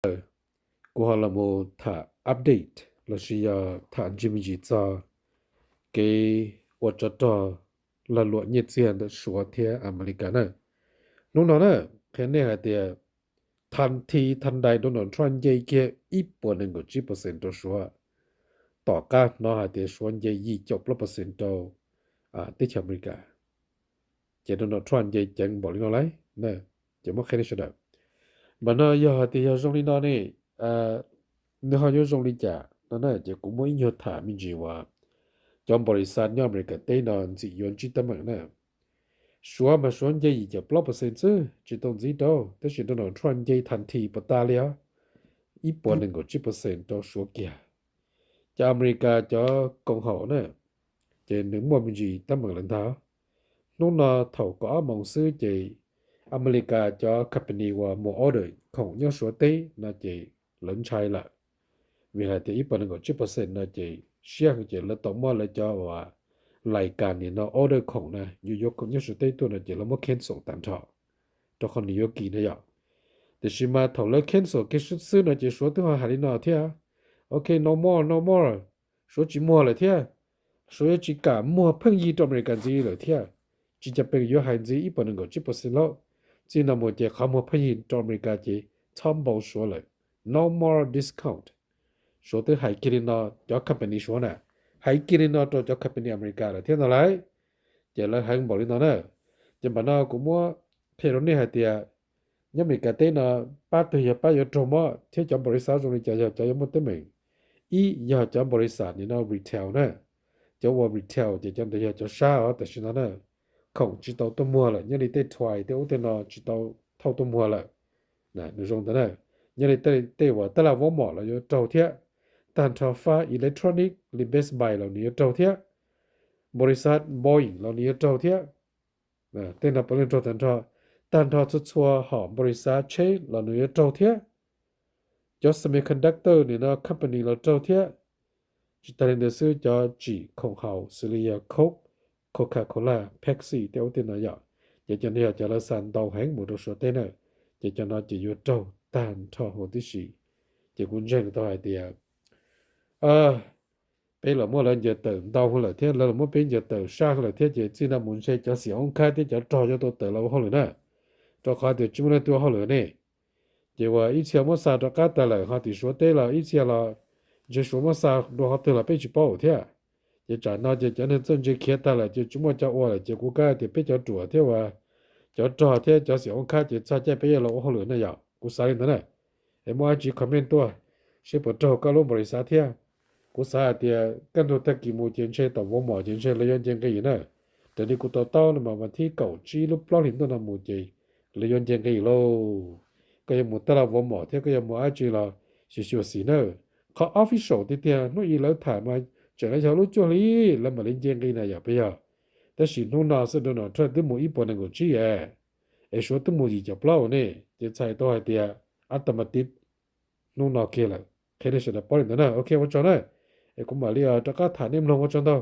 Kuv ho los mus tham update los sis yog tham ntsis me ntsis txog kev ua tsov rog lag luam nyiaj txiag ntawm Suav thiab Amelikas na. Hnub no na, qhia nej hais tias thas thi thas dais Donald Trump nce kiag ib puas nees nkaum tsib percent rau Suav, tom qab hnov hais tias Suav nce yim caum plaub percent rau teb chaws Amelikas. Ces Donald Trump nce ceev npaum li no lauj. Ces muab qhia nej sawv daws. Npaum no yog hais tias yog zoo li no ne, nws ho yuav zoo li cas no na? Ces kuv muab ib nyuag tham me ntsis uas cov npaum li xav nyob Amelikas teb no ntxim yuav ntsib teeb meem na. Suav mas Suav nce yim caum plaub percent xwb tsis tau ntxiv rau, tab sis Donald Trump nce thas thi puas tas li os, ib puas nees nkaum tsib percent rau Suav kiag. Cov Amelikas cov koom haum na, ces nws muaj me ntsis teeb meem lawm ntag. Hnub no thaum kaum ob moos xwb ces Amelikas cov company uas mus order khoom nyob Suav teb no ces lawv ntshai lawm. Vim hais tias ib puas nees nkaum tsib percent no ces siab heev ces lawv tau muab lawv cov uas lais kas nim no order khoom na yuav yuav khoom nyob Suav teb tuaj no ces lawv muab cancel tag nrho, rau qhov nws yuav kis na yom. Tiam sis mas thaum lawv cancel kiag xwb no ces Suav twb ho hais li no thiab, ok, no more, no more, Suav tsis muag lawm thiab, Suav yuav tsis kam muag pheej yig rau Amelikas ntxiv lawm thiab. Tsis cas pes yuav hais ntxiv ib puas nees nkaum tsib percent lauj. Txij no mus ces qhov muag pheej yig rau Amelikas ces txhob npau suav lawm, no more discount. Suav twb hais kiag li no, cov company Suav na, hais kiag li no rau cov company Amelikas lawm thiab no lauj. Ces lawv heev npaum li no na. Ces npaum no kuv muab qhia rau nej hais tias nyob Amelikas teb no pab twg yog pab yuav raug mob thiab cov npaum li xav zoo li cas yog cov yuav muaj teeb meem. Ib yog cov npaum li xav nim no retail na, cov ua retail ces cov ntawd yog cov sab os tam sim no na, khoom tsis tau tuaj muag lawm, nyob li tej toy tej ub tej no tsis tau thauj tuaj muag lawm. Nws zoo ntawd na. Nyob li tej uas tab laj Walmart los yuav raug thiab, tag nrho fab electronic li Best Buy los nws yuav raug thiab, npaum li xav Boeing los nws yuav raug thiab. Tej no puav leej raug tag nrho, tag nrho txhua txhua hom npaum li xav tsheb los nws yuav raug thiab. Cov semiconductor nim no company los raug thiab. Tsis tas li ntawd xwb cov tsim khoom haus xws li yog Coke, Coca-Cola, Pepsi tej ub tej no yom, ces cov no yog cov lawv xa ntau heev mus rau Suav teb na, ces cov no ces yuav raug tag nrho huv tib si. Ces kuv ntseeg tau hais tias peb los muab lawv ncaws tawm ntau lawm thiab, lawv los muab peb ncaws tawm sab lawm thiab, ces txij no mus ntshe cov xiam oob khab thiab cov rog yuav tau tawm los ua hauj lwm na, rau qhov tias tsis muaj leej twg ua hauj lwm ne. Ces uas ib txhia muab xa rov qab tag lawm ho tim Suav teb los ib txhia los ntshe Suav muab xa dua qhov twg los peb tsis paub thiab. Ces tsam no ces cov neeg txawj ntse khiav tag lawm ces tsis muaj cov ua lawm ces kuv kav tias peb cov ruam thiab uas cov rog thiab cov xiam oob khab ces txog caij peb yuav los ua hauj lwm na yom, kuv xav li ntawd na. Es muaj dab tsi comment tuaj seb puas raug koj lub npaum li xav thiab. Kuv xav hais tias kaj ntug tag kis mus ces ntshe tom Walmart ces ntshe lawv yuav nce nqi na. Raws li kuv to taub no mas vas thib kaum tsib lub plaub hlis ntuj no mus ces lawv yuav nce nqi lauj. Koj yuav mus tab laj Walmart thiab koj yuav mus dab tsi los xyuam xim na. Qhov official tiag tiag hnub ib lawv tham mas tseem yog lub cuaj hli lawv mam li nce nqi na yom, peb yog. Tab sis hnub no xwb Donald Trump twb mus ib puas nees nkaum tsib es, es Suav twb mus yim caum plaub ne, ces txhais tau hais tias automatic hnub no kiag lawm. Qhia nej sawv daws paub li ntawd na, ok ua tsaug na. Es kuv mam li rov qab tham nej mloog, ua tsaug ntau.